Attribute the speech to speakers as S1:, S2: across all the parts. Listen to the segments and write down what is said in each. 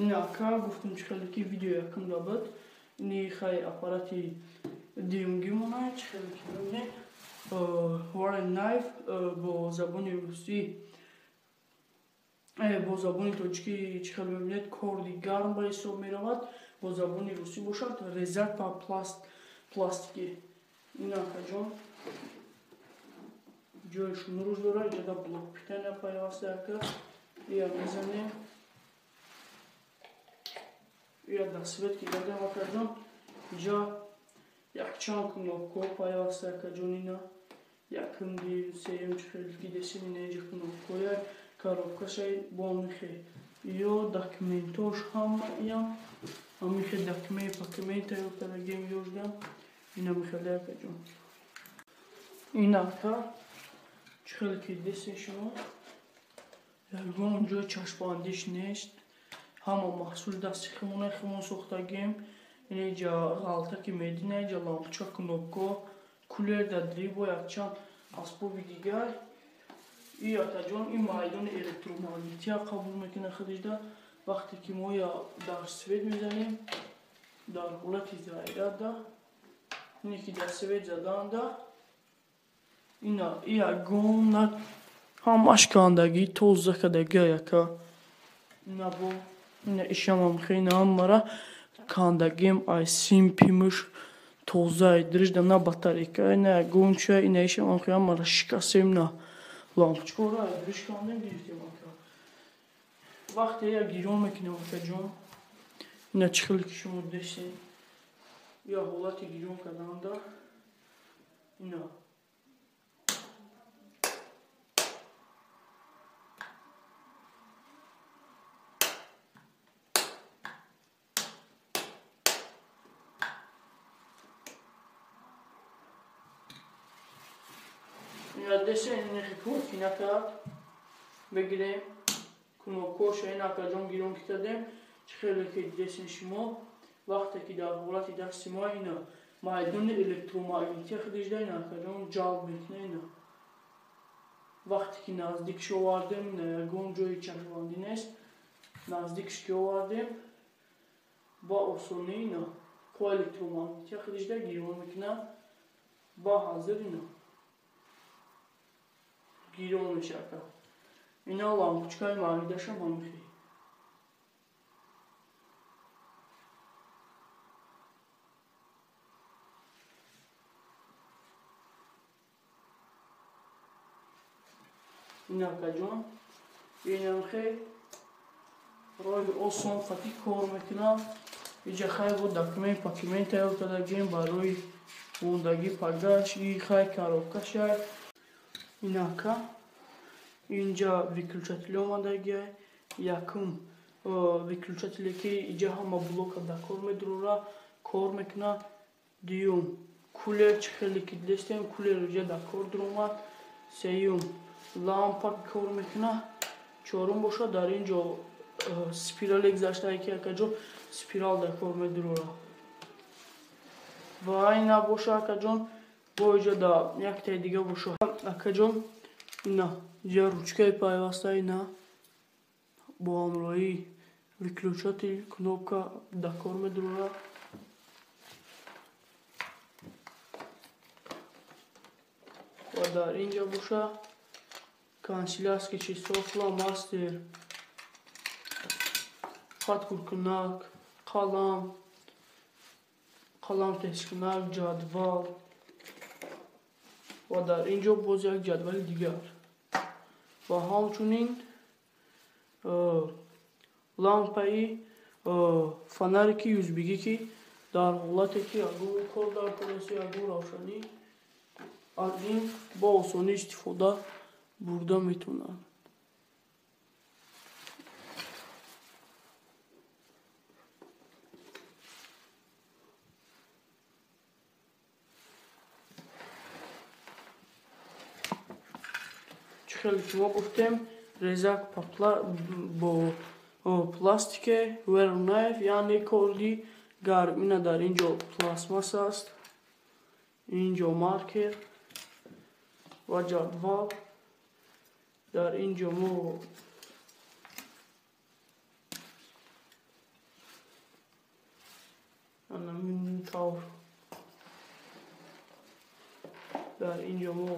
S1: Ин ака гуфтум чӣ хеле ки видео якум дабад. Ини хай аппарати дуюмгимона чӣ хеле ки мебинед. Warren Knife бо забони русӣ, бо забони тоҷикӣ чӣ хеле мебинед, корди гарм ба ҳисоб меравад. Бо забони русӣ бошад резак па пластики. Ин акаҷон ҷои шунуруш дорад, иҷода блок питания пайваста ака. Ия мезанем. Ия дар свет ки дадем акаҷон, иҷа якчанд кнопкаҳо пайваста акаҷон. Ина якум, дуюм, сеюм чӣ хеле ки десем, ина иҷа кнопкаҳоя, коробкашай бо михе. Ё документош ҳама иям ҳамихе документ пакумент тайёр кардагем ёждам. Ина михеле акаҷон. Ин ака чӣ хеле ки десем шумо, ягон ҷои чашмбандиш нест. Ҳама маҳсули дасти химона химон сохтагем. Ина иҷа ғалта ки медина, иҷа лампочка, кнопка, кулер дар дрибо якчанд асбоби дигар. И акаҷон ин майдони электромагнития қабул мекунад худишда. Вақте ки мо я дар свет мезанем, дар ҳолати заряда, ине ки дар свет заданда, ина ягона ҳамаш кандагӣ тоза кардагӣ яка. Ина бо ина ишамам хеле ҳамара кандагим ай сим пимуш тоза дрижда на батарейка, ина ягонча, ина ишамам хеле ҳамара шикастем, на лампочкаро ай дриж кандем гирифтем ака. Вақте я гирон мекунем акаҷон, ина чӣ хеле ки шумо десем, я ҳолати гирон карданда ина десем, инехи кор ки накард, бигирем кнопкоша ин акаҷон гирон ки кардем. Чӣ хеле ки десем шумо, вақте ки дар ҳолати дасти мо ина майдони электромагнития худишда ина акаҷон ҷалб мекунад. Ина вақте ки наздикш овардем, ина ягон ҷои чашмбандӣ нест, наздикш ки овардем ба осонӣ ина қувва электромагнития худишда гирон мекунад. Ба ҳазир ина гирон мешава. Ина лампочкаи магниташам ҳамихе. Ина акаҷон инамхе роҳи осон қатӣ кор мекунад. Иҷа хай бо документ пакумент тайёр кардагем барои мондагӣ пагаш. И хай коробкашай. Инака инҷа выключатель омадагиай. Якум выключателе ки иҷа ҳама блока дар кор медурора, кор мекунад. Дуюм кулер, чӣ хеле ки дидестем, кулер иҷа дар кор дуромад. Сеюм лампа кор мекунад. Чорум бошад дар ин ҷо спирале гузаштае ки акаҷон спирал дар кор медурора. Ва ина боша акаҷон бо иҷа да яктаи дига боша акаҷон. Ина иҷа ручкаи пайваста, ина бо ҳамроҳии выключатель кнопка дар кор медурора. Ва дар ин ҷо боша канцелярский чизҳо, фломастер, хаткуркунак, қалам, қалам тезкунак, ҷадвал. Ва дар ин ҷо боз як ҷадвали дигар. Ва ҳамчунин лампаи фонарики юзбигӣ ки дар ҳолате ки ягон кор дар кор аст, ягон равшанӣ, аз ин бо осонӣ истифода бурда метавонанд. Чӣ хеле ки мо гуфтем, резак бо пластике, Warren Knife, яъне корди гарм. Ина дар ин ҷо пластмасс аст, ин ҷо маркер ва ҷадвал. Дар ин ҷо мо тавр дар инҷо мо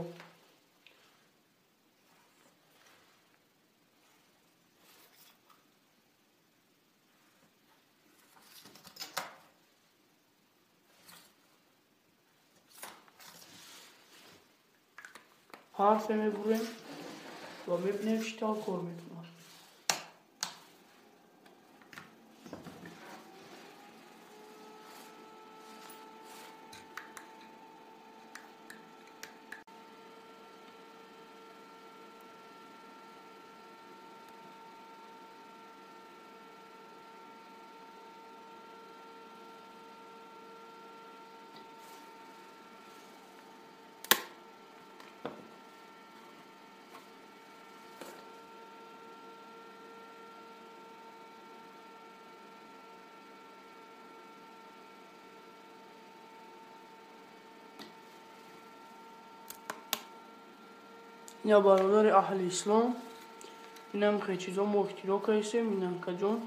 S1: ҳарфе мебурем ва мебинем чӣ тавр кор мекунад. Ина бародари аҳли ислом, инам хеле чизо мо ихтироъ кардем, инам каҷон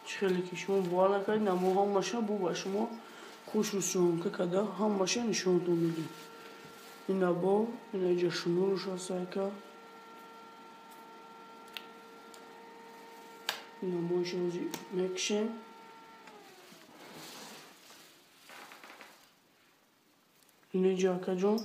S1: чӣ хеле ки шумо бовар накардед, мо ҳамаша бу ба шумо хушу съёмка карда ҳамаша нишонтон медиҳем. Ина бо ина иҷа шнуруш ҳастака. Ина мо иша ҳозир мекушем. Ина иҷа акаҷон.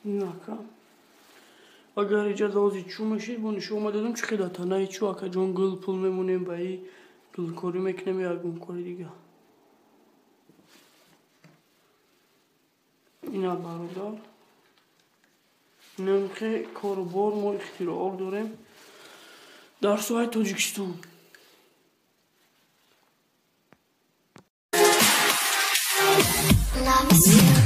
S1: Нака. Агар иҷа лози чӯ мешид, бо нишон медодам чӣ хел танаи чӯ акаҷон гул пул мемонем ба и гулкорӣ мекунем ё ягон кори дига. Ина бародар. Инам хе корубор мо ихтироъ дорем дар соҳаи Тоҷикистон.
S2: Love is you.